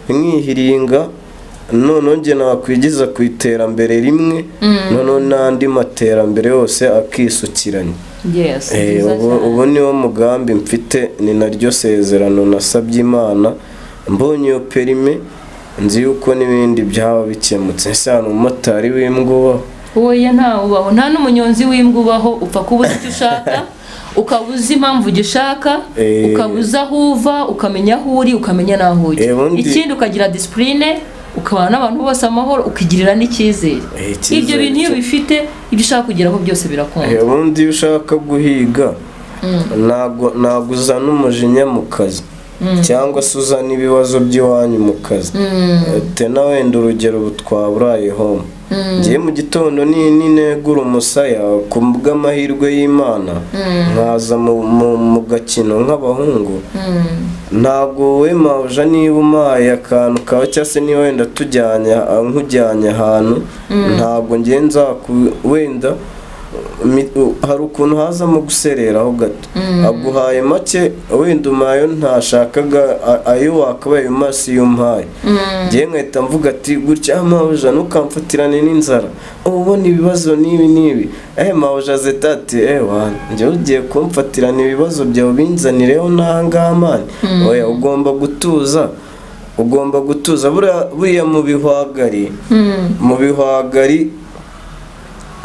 nkihiringa, noneho njye nakwigiza ku iterambere rimwe, noneho n'andi materambere yose akisukiranya. Byiza cyane. Ubu niwo mugambi mfite, ni naryo sezerano nasabye Imana. Mbonye iyo permis, nzi yuko n'ibindi byaba bikemutse. Ese hari umumotari w'imbwa ubaho? Oya, ntawe ubaho, nta n'umunyonzi w'imbwa ubaho. Upfa kuba uzi icyo ushaka, ukaba uzi impamvu ugishaka, ukaba uzi aho uva, ukamenya aho uri, ukamenya n'aho ujya. Ikindi ukagira discipline, ukabana n'abantu bose amahoro, ukigirira n'icyizere. Icyizere. Ibyo bintu iyo bifite, ibyo ushaka kugeraho byose birakunda. Ubundi iyo ushaka guhiga, ntabwo uzana umujinya mu kazi cyangwa se uzana ibibazo by'iwanyu mu kazi. Tena wenda urugero, ubu twaburaye home, ngiye mu gitondo ninegura umusaya, ku bw'amahirwe y'Imana nkaza mu gakino nk'abahungu, ntabwo wowe mabuja niba umpaye akantu kawe cyangwa se niba wenda tujyanye, nkujyanye ahantu, ntabwo ngiye nzaku wenda hari ukuntu hazamo gusereraho gato, aguhaye make, wenda umayo ntashakaga, ayo wakabaye umasi iyo umpaye, ngiye nkahita mvuga ati gutya: "Ah, mabuja, ntukamfatirane n'inzara, uba ubona ibibazo n'ibi n'ibi." Mabuja zeta ati: "Wana, njyewe ugiye kumfatirana ibibazo byawe ubinzanireho n'ahangaha man." Oya, ugomba gutuza, ugomba gutuza. Buriya mu bihwagari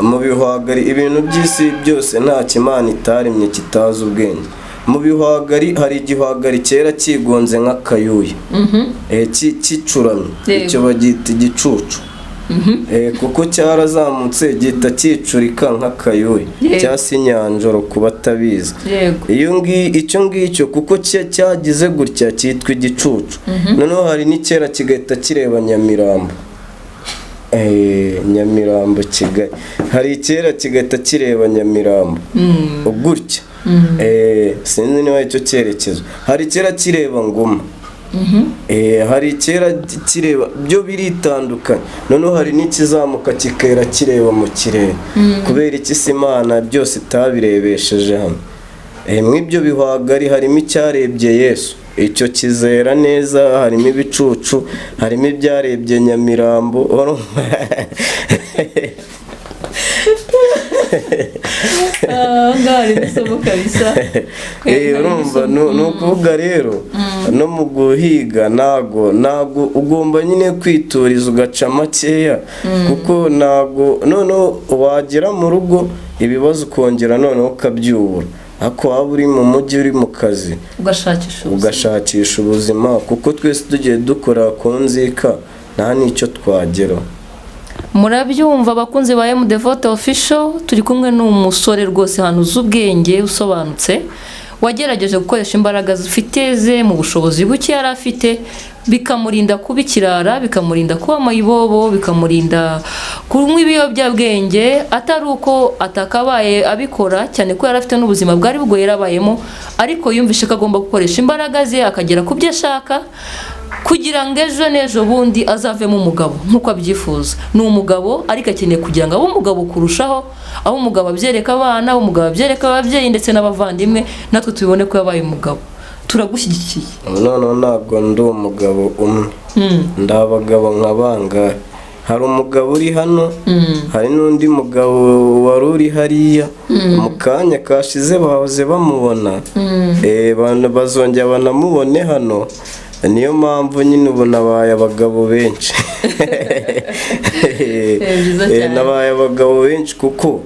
Mu bihwagari, ibintu by'isi byose nta kimana itaremye kitazi ubwenge. Mu bihwagari hari igihwagari cyera cyigonze nk'akayuya, kicuramye. Icyo bagita igicucu. Kuko cyarazamutse gihita cyicurika nk'akayuya cyangwa se inyanjoro ku batabizi. Iyo icyo ngicyo kuko cyagize gutya cyitwa igicucu. Noneho hari n'icyera kigahita kireba Nyamirambo. Nyamirambo, Kigali, hari icyera kigahita kireba Nyamirambo gutya. Sinzi niba icyo cyerekezo. Hari icyera kireba Ngoma. Hari icyera kireba, byo biritandukanye. Noneho hari n'ikizamuka kikera kireba mu kirere. Kubera iki se Imana byose itabirebesheje hamwe? Mw'ibyo bihwagari harimo icyarebye Yesu, icyo kizera neza. Harimo ibicucu, harimo ibyarebye Nyamirambo. Aha ngaha harimo isomo kabisa. Urumva, ni ukuvuga rero no mu guhiga ntago ugomba nyine kwituriza, ugaca makeya, kuko ntago noneho wagera mu rugo ibibazo ukongera noneho ukabyubura. Ariko waba uri mu mujyi, uri mu kazi, ugashakisha ubuzima. Ugashakisha ubuzima, kuko twese tugiye dukora ku nzika nta n'icyo twageraho. Murabyumva abakunzi ba M Devote Official, turi kumwe n'umusore rwose hano uzi ubwenge, usobanutse, wagerageje gukoresha imbaraga zifite ze mu bushobozi buke yari afite, bikamurinda kuba ikirara, bikamurinda kuba mayibobo, bikamurinda kunywa ibiyobyabwenge, atari uko atakabaye abikora cyane ko yari afite n'ubuzima bwari bugoye yarabayemo, ariko yumvishe ko agomba gukoresha imbaraga ze akagera ku byo ashaka kugira ngo ejo n'ejo bundi azavemo umugabo nk'uko abyifuza. Ni umugabo, ariko akeneye kugira ngo abe umugabo kurushaho, abe umugabo abyereka abana, abe umugabo abyereka ababyeyi ndetse n'abavandimwe, natwe tubibone ko yabaye umugabo. Turagushyigikiye. Noneho ntabwo ndi umugabo umwe, ndi abagabo nka bangahe. Hari umugabo uri hano, hari n'undi mugabo wari uri hariya mu kanya kashize bahoze bamubona. Bazongera banamubone hano. Niyo mpamvu nyine ubu nabaye abagabo benshi. Byiza cyane. Nabaye abagabo benshi kuko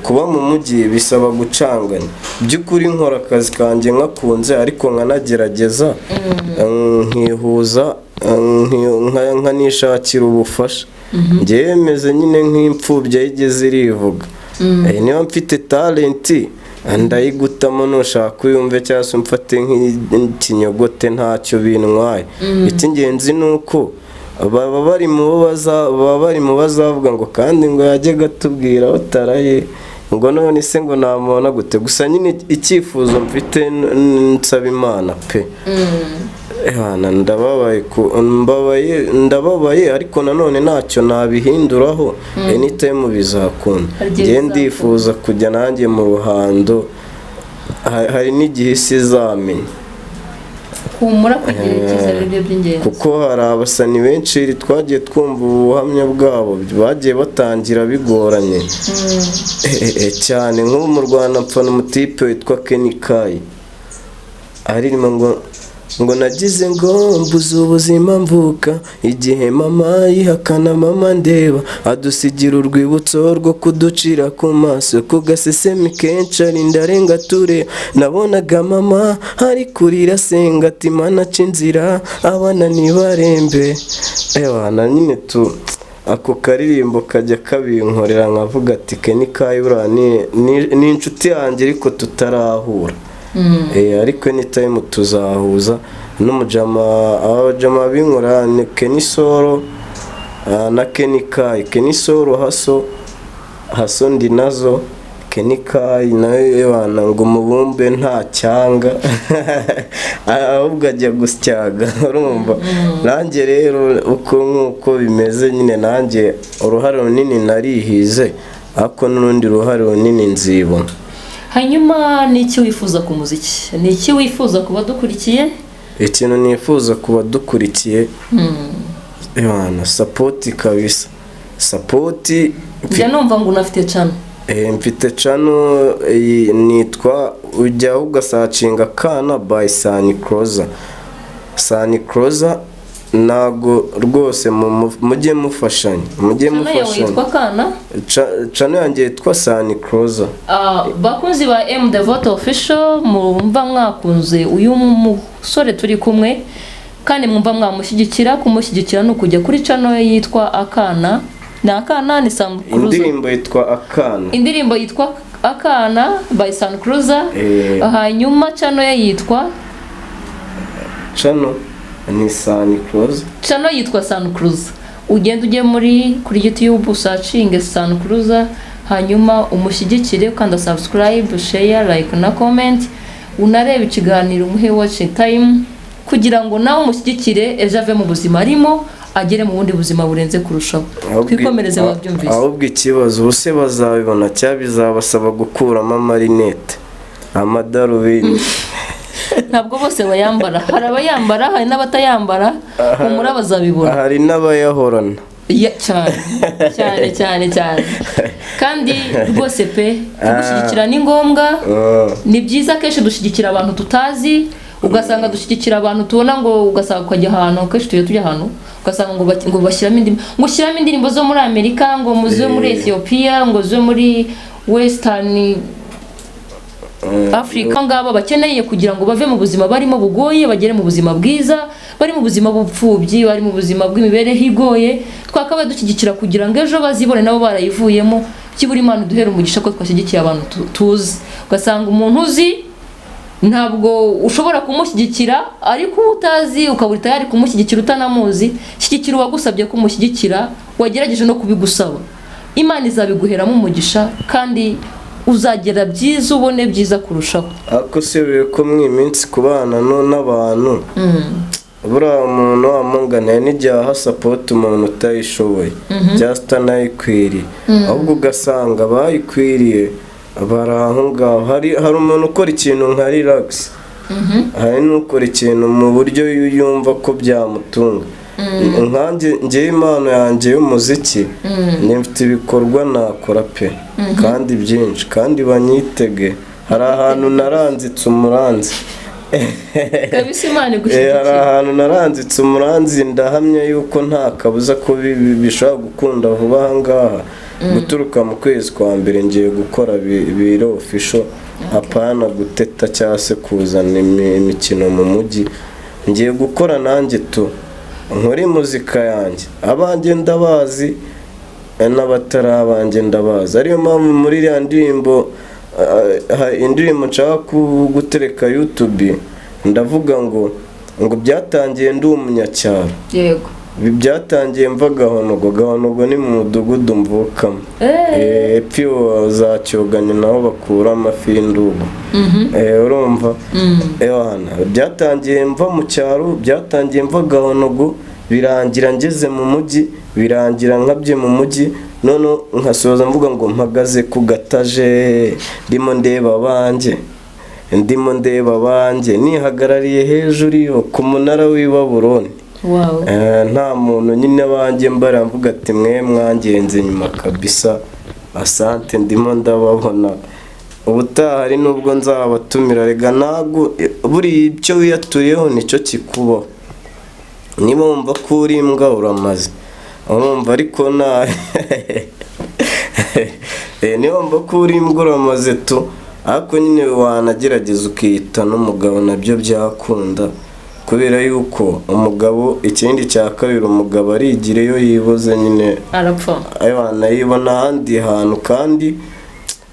kuba mu mujyi bisaba gucanganya. By'ukuri nkora akazi kanjye nkakunze, ariko nkanagerageza nkihuza, nkanishakira ubufasha. Njyewe meze nyine nk'imfubyi aho igeze irivuga. Niba mfite talenti ndayigutamo, nushaka uyumve cyangwa se umfate nk'ikinyogote, ntacyo bintwaye. Icy'ingenzi ni uko baba bari mu bazavuga ngo kandi ngo yajyaga atubwira utaraye, ngo none se ngo namubona gute. Gusa nyine icyifuzo mfite, nsaba Imana pe. Ehana, ndababaye mbabaye, ndababaye, ariko nanone ntacyo nabihinduraho. Anytime bizakunda. Hari igihe Njye bizakunda. ndifuza kujya nanjye mu ruhando. Hari n'igihe isi izamenya. Humura, kugira icyizere nibyo by'ingenzi. Kuko hari abasani benshi twagiye twumva ubuhamya bwabo, bagiye batangira bigoranye cyane. Nk'ubu mu Rwanda mpfana umutipe witwa Kenny Kai, aririmba ngo nagize ngo mbuze ubuzima mvuka igihe mama yihakana mama ndeba, adusigira urwibutso rwo kuducira ku maso ku gasesemi kenshi arinda arenga ture. Nabonaga mama ari kurira asenga ati: "Mana, aca inzira abana ntibarembe." Ewana nyine tu ako karirimbo kajya kabinkorera, nkavuga ati Kenny Kai buriya ni inshuti yanjye, ariko tutarahura. Ariko anytime tuzahuza n'umujama. Abajama binkora ni Kenny Solo na Kenny Kai. Kenny Solo haso haso ndi nazo. Kenny Kai nawe bana ngo umubumbe nta cyanga, ahubwo ajya gusyaga. Urumva nanjye rero uko nk'uko bimeze nyine, nanjye uruhare runini narihize, ariko n'urundi ruhare runini nzibona. Hanyuma ni iki wifuza ku muziki? Ni iki wifuza ku badukurikiye? Ikintu nifuza ku badukurikiye, Imana, support kabisa, support. Njya numva ngo unafite channel. Mfite channel iyi nitwa, ujyaho ugasearchinga Kana by Sani Closer, Sani Closer. Ntago rwose, mujye mufashanya, mujye Channel yawe mufashanya. yitwa Kana? Channel yanjye yitwa Sani Closer. Ah, bakunzi ba M Devote Official, mwumva mwakunze uyu musore turi kumwe kandi mwumva mwamushyigikira, kumushyigikira ni ukujya kuri channel ye yitwa Akana, ni Akana, ni Sam Cruiser. Indirimbo yitwa Akana. Indirimbo yitwa Akana by Sam Cruiser. Hanyuma channel ye yitwa? Channel ni Sani Closer. Channel yitwa Sam Cruiser. Ugenda ujye muri kuri YouTube, usearchinge Sam Cruiser, hanyuma umushyigikire, ukanda subscribe, share, like na comment, unareba ikiganiro, umuhe watching time kugira ngo nawe umushyigikire, ejo ave mu buzima arimo agere mu bundi buzima burenze kurushaho. Twikomereze, wabyumvise. Ahubwo ikibazo, ubu se bazabibona cyangwa bizabasaba gukuramo amarinete, amadarubindi? Ntabwo bose bayambara, hari abayambara, hari n'abatayambara. Humura, bazabibona. Hari n'abayahorana. Ya, cyane cyane cyane cyane. Kandi rwose pe, kugushyigikira ni ngombwa. Ni byiza. Kenshi dushyigikira abantu tutazi, ugasanga dushyigikira abantu tubona ngo, ugasanga ukajya ahantu, kenshi tujya tujya ahantu ugasanga ngo bashyiramo indirimbo, ngo ushyiramo indirimbo zo muri Amerika, ngo zo muri Ethiopia, ngo zo muri Western Africa. Ngabo bakeneye kugira ngo bave mu buzima barimo bugoye bagere mu buzima bwiza. Bari mu buzima bw'ubupfubyi, bari mu buzima bw'imibereho igoye, twakabaye dushyigikira kugira ngo ejo bazibone nabo barayivuyemo. Byibura Imana iduhere umugisha ko twashyigikiye abantu tuzi. Ugasanga umuntu uzi ntabwo ushobora kumushyigikira, ariko uwo utazi ukaba uri tayari kumushyigikira utanamuzi. Shyigikira uwagusabye kumushyigikira, wagerageje no kubigusaba. Imana izabiguheramo umugisha kandi uzagera byiza, ubone byiza kurushaho. Ariko si ko mu iminsi kubana n'abantu, buriya umuntu wamunganiye n'igihe aha support umuntu utayishoboye cyangwa se utanayikwiriye, ahubwo ugasanga abayikwiriye bari aho ngaho. Hari umuntu ukora ikintu nka relax, hari n'ukora ikintu mu buryo yumva ko byamutunga. Nkanjye ngewe impano yanjye y'umuziki, njye mfite ibikorwa nakora pe, kandi byinshi, kandi banyitege. Hari ahantu naranzitse umuranzi. Kabisa, Imana Hari igushyigikira. ahantu naranzitse umuranzi, ndahamya yuko nta kabuza ko bishobora gukunda vuba aha ngaha. Guturuka mu kwezi kwa mbere ngiye gukora biro official, apana guteta cyangwa se kuzana imikino mu mujyi. Ngiye gukora nanjye tu, nkore muzika yanjye. Abanjye ndabazi, n'abatari abanjye ndabazi. Ariyo mpamvu muri iriya ndirimbo, indirimbo nshaka gutereka YouTube, ndavuga ngo byatangiye ndi umunyacyaro. Ibi byatangiye mva Gahonogo. Gahonogo ni mu mudugudu mvukamo. Epfo iyo za Cyoganye, naho bakura amafi y'indugu. Urumva, ewana, byatangiye mva mu cyaro, byatangiye mva Gahonogo, birangira ngeze mu mujyi, birangira nkabye mu mujyi. None nkasoza mvuga ngo mpagaze ku gataje, ndimo ndeba abanjye, ndimo ndeba abanjye, nihagarariye hejuru iyo ku munara w'i Babuloni. Nta muntu nyine, abanjye mbara mvuga ati mwe mwangenze nyuma kabisa, asante, ndimo ndababona. Ubutaha hari nubwo nzabatumira. Rega ntabwo buriya icyo wiyaturiyeho nicyo kikubaho. Niba wumva ko uri imbwa uramaze, urumva, ariko nta niba wumva ko uri imbwa uramaze tu, ariko nyine wanagerageza ukiyita n'umugabo, nabyo byakunda, kubera yuko umugabo, ikindi cya kabiri, umugabo arigira iyo yibuze nyine. Arapfa. Yibona ahandi hantu. Kandi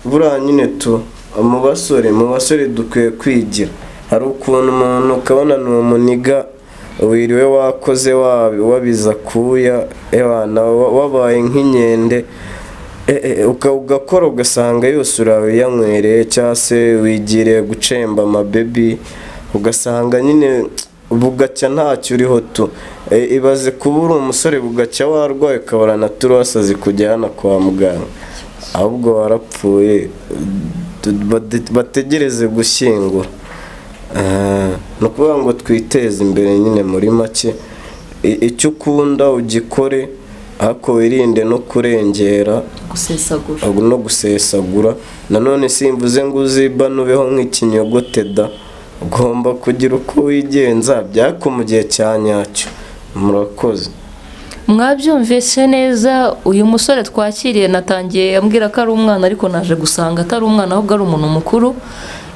buriya nyine tu, mu basore dukwiye kwigira. Hari ukuntu umuntu ukabona ni umuniga, wiriwe wakoze, wabiza akuya, ewana wabaye nk'inkende, ugakora ugasanga yose urayanywereye, cyangwa se wigiriye gucemba amabebi, ugasanga nyine bugacya ntacyo uriho tu. Ibaze kuba uri umusore, bugacya warwaye, ukabura na turuwasazi kujyana kwa muganga, ahubwo warapfuye, bategereze gushyingura. Ni ukuvuga ngo twiteze imbere nyine muri make. Icyo ukunda ugikore, ariko wirinde no kurengera. Gusesagura. No gusesagura. Nanone simvuze ngo uzibane ubeho nk'ikinyogote da, ugomba kugira uko wigenza byako mu gihe cya nyacyo. Murakoze. Mwabyumvise neza. Uyu musore twakiriye, natangiye ambwira ko ari umwana, ariko naje gusanga atari umwana, ahubwo ari umuntu mukuru.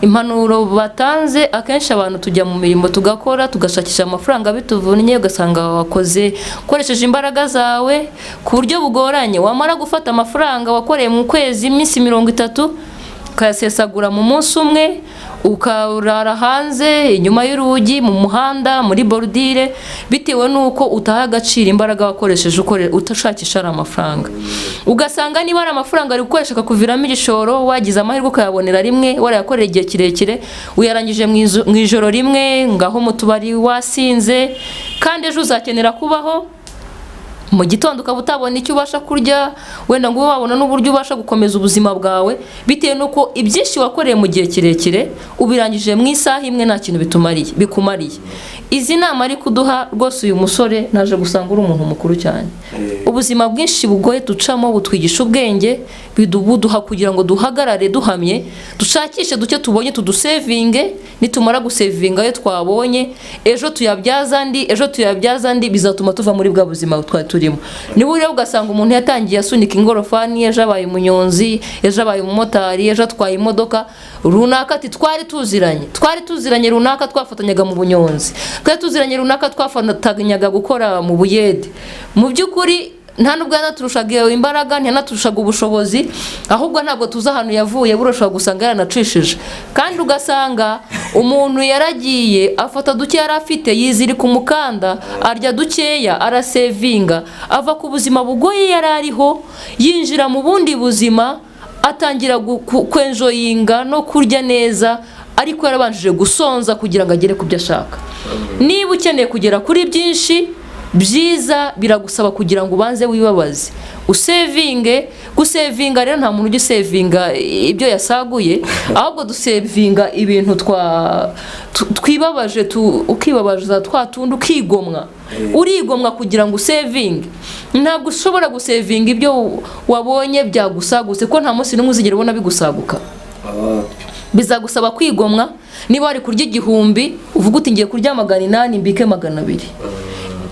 Impanuro batanze, akenshi abantu tujya mu mirimo tugakora, tugashakisha amafaranga bituvunnye, ugasanga wakoze ukoresheje imbaraga zawe ku buryo bugoranye. Wamara gufata amafaranga wakoreye mu kwezi, iminsi 30, ukayasesagura mu munsi umwe, ukarara hanze inyuma y'urugi, mu muhanda, muri borudire, bitewe n'uko utaha agaciro imbaraga wakoresheje utashakisha ari amafaranga. Ugasanga niba ari amafaranga ari gukoresha akakuviramo igishoro, wagize amahirwe ukayabonera rimwe, warayakoreye igihe kirekire, uyarangije mu ijoro rimwe ngaho mu tubari wasinze, kandi ejo uzakenera kubaho. Mu gitondo ukaba utabona icyo ubasha kurya, wenda ngo ube wabona n'uburyo ubasha gukomeza ubuzima bwawe, bitewe n'uko ibyinshi wakoreye mu gihe kirekire ubirangije mu isaha imwe, nta kintu bitumariye, bikumariye. Izi nama ari kuduha rwose uyu musore, naje gusanga uri umuntu mukuru cyane. Ubuzima bwinshi bugoye ducamo butwigisha ubwenge, buduha kugira ngo duhagarare duhamye, dushakishe duke tubonye tudusevinge. Nitumara gusevinga ayo twabonye, ejo tuyabyaza andi, ejo tuyabyaza andi, bizatuma tuva muri bwa buzima twari turimo. Niba ureba ugasanga umuntu yatangiye asunika ingorofani, ejo abaye umunyonzi, ejo abaye umumotari, ejo atwaye imodoka runaka, ati twari tuziranye, twari tuziranye runaka, twafatanyaga mu bunyonzi, twari tuziranye runaka, twafatanyaga gukora mu buyede. Mu by'ukuri nta nubwo yanaturushaga imbaraga, ntiyanaturushaga ubushobozi, ahubwo ntabwo tuzi ahantu yavuye. Burashobora gusanga yaranacishije. Kandi ugasanga umuntu yaragiye afata duke yari afite, yizirika umukanda, arya dukeya, arasevinga, ava ku buzima bugoye yari ariho, yinjira mu bundi buzima, atangira kwenjoyinga no kurya neza, ariko yarabanjije gusonza kugira ngo agere ku byo ashaka. Niba ukeneye kugera kuri byinshi byiza, biragusaba kugira ngo ubanze wibabaze, usevinge. Gusevinga rero, nta muntu ujya usevinga ibyo yasaguye, ahubwo dusevinga ibintu twibabaje. Ukibabaza twa tundi, ukigomwa, urigomwa kugira ngo usevinge. Ntabwo ushobora gusevinga ibyo wabonye byagusagutse, ko nta munsi n'umwe uzigera ubona bigusaguka. Bizagusaba kwigomwa. Niba wari kurya 1000, uvuga uti ngiye kurya 800, mbike 200.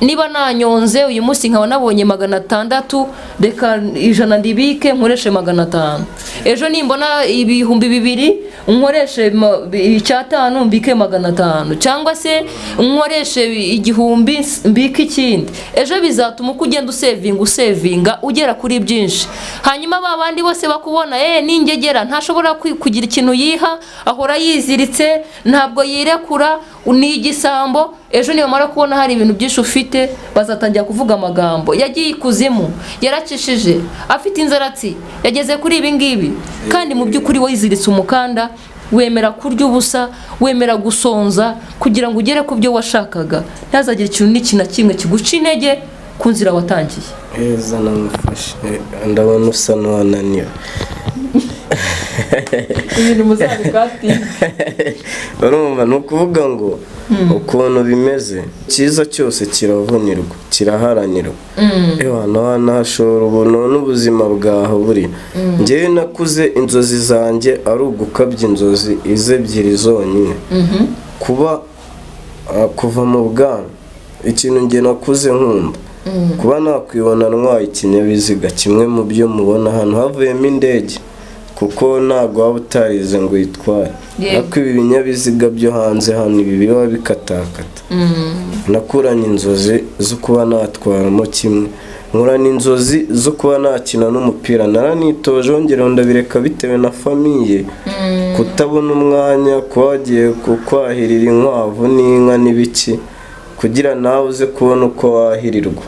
Niba nanyonze uyu munsi nkaba nabonye 600, reka 100 ndibike, nkoreshe 500. Ejo nimbona 2000, nkoreshe 500, mbike 500, cyangwa se nkoreshe 1000, mbike ikindi. Ejo bizatuma uko ugenda usevinga, usevinga, ugera kuri byinshi. Hanyuma ba bandi bose bakubona, n'ingegera, ntashobora kugira ikintu yiha, ahora yiziritse, ntabwo yirekura, ni igisambo. Ejo nibamara kubona hari ibintu byinshi ufite, bazatangira kuvuga amagambo: yagiye ikuzimu, yaracishije, afite inzaratsi, yageze kuri ibi ngibi. Kandi mu by'ukuri wiziritse umukanda, wemera kurya ubusa, wemera gusonza kugira ngo ugere ku byo washakaga. Ntihazagire ikintu n'iki na kimwe kiguca intege ku nzira watangiye. Heza, namufashe. Ndabona usa n'uwananiwe. Ibintu muzabikatire. Urumva, ni ukuvuga ngo ukuntu bimeze, cyiza cyose kiravunirwa, kiraharanirwa. Ewa, nahashora ubuntu n'ubuzima bwawe buri. Njyewe nakuze inzozi zanjye ari ugukabya inzozi izi ebyiri zonyine. Kuba kuva mu bwana, ikintu njye nakuze nkunda kuba nakwibona ntwaye ikinyabiziga kimwe mu byo mubona hano, havuyemo indege, kuko ntabwo waba utarize ngo uyitware. Ariko ibi binyabiziga byo hanze hano, ibi biba bikatakata, nakuranye inzozi zo kuba natwaramo kimwe, nkurana inzozi zo kuba nakina n'umupira. Naranitoje, wongera ndabireka bitewe na famille, kutabona umwanya, kuba wagiye kwahirira inkwavu n'inka n'ibiki, kugira nawe uze kubona uko wahirirwa.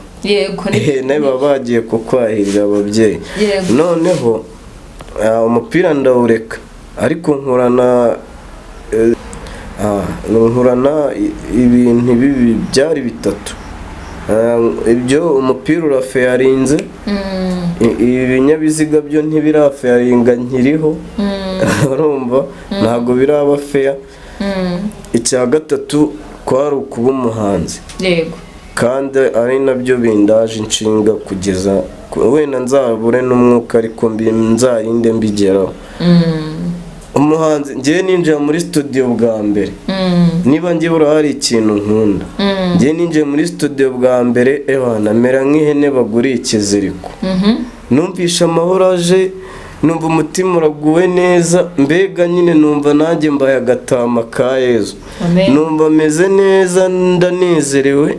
Nawe baba bagiye kukwahirira ababyeyi. Noneho umupira ndawureka, ariko nkurana ibintu bibi byari bitatu. Ibyo umupira urafeyarinze, ibi binyabiziga byo ntibirafeyaringa nkiriho, urumva ntabwo biraba feya. Icya gatatu kwari ukuba umuhanzi, kandi ari nabyo bindaje inshinga kugeza wenda nzabure n'umwuka, ariko nzarinde mbigeraho. Umuhanzi, ngewe ninjira muri studio bwa mbere, niba njye buriya hari ikintu nkunda, ngewe ninjiye muri studio bwa mbere, ewa, namera nk'ihene baguriye ikiziriko. Numvishe amahoro aje, numva umutima uraguwe neza, mbega nyine numva nanjye mbaye agatama ka Yezu. Amen. Numva meze neza, ndanezerewe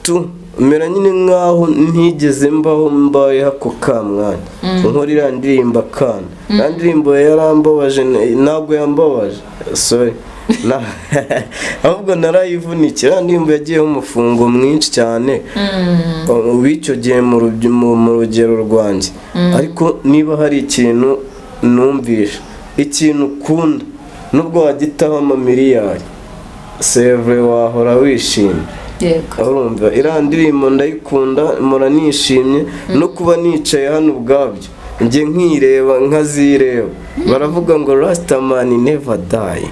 tu, mera nyine nkaho ntigeze mbaho, mbayeho ako ka mwanya nkora iriya ndirimbo. Akana iriya ndirimbo yarambabaje, ntabwo yambabaje, sorry. Ahubwo narayivunikiye. Iriya ndirimbo yagiyeho umufungo mwinshi cyane w'icyo gihe mu rugero rwanjye. Ariko niba hari ikintu numvisha, ikintu ukunda, nubwo wagitaho amamiliyari sevure, wahora wishimye. Urumva iriya ndirimbo ndayikunda, mpora nishimye no kuba nicaye hano ubwabyo, njye nkireba nkazireba. Baravuga ngo "Rastaman never die".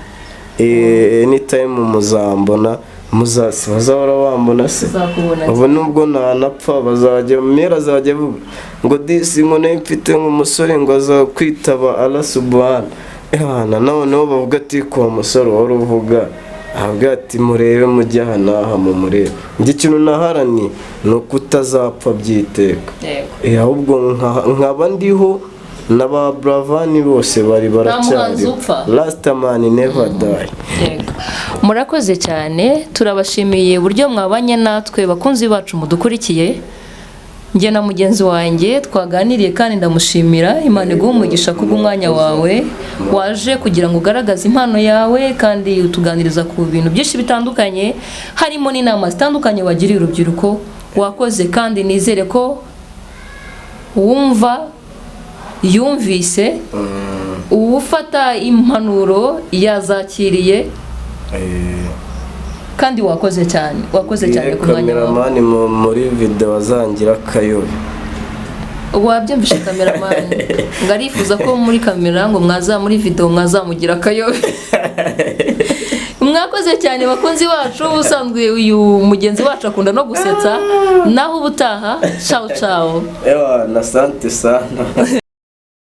Anytime muzambona, muzasi bazahora bambona se. Tuzakubona. Ubu nubwo ntanapfa, bazajya mera, azajya avuga ngo disi ngo nayo mfite nk'umusore ngo aza kwitaba Allah Subhana. Ehana noneho bavuga ati ko musore wari uvuga, avuga ati murebe, mujye aha n'aha mumurebe. Njye ikintu naharaniye ni uko utazapfa by'iteka. Ahubwo nkaba ndiho na ba Buravani bose bari muhanzi baracyariho. Upfa. Rastaman never die. Yego. Murakoze cyane, turabashimiye uburyo mwabanye natwe, bakunzi bacu mudukurikiye. Njye na mugenzi wanjye twaganiriye kandi ndamushimira. Imana iguhe umugisha kubw'umwanya wawe waje kugira ngo ugaragaze impano yawe, kandi utuganiriza ku bintu byinshi bitandukanye, harimo n'inama zitandukanye wagiriye urubyiruko. Wakoze, kandi nizere ko wumva yumvise, uwufata impanuro yazakiriye. Kandi wakoze cyane, wakoze cyane ku mwanya wawe. Cameraman muri video azangira akayobe. Wabyumvishe, cameraman ngo arifuza ko muri kamera, ngo mwaza muri video mwazamugira akayobe. Mwakoze cyane, bakunzi bacu. Ubusanzwe uyu mugenzi wacu akunda no gusetsa. Naho ubutaha, ciao ciao. Ewa na, asante sana.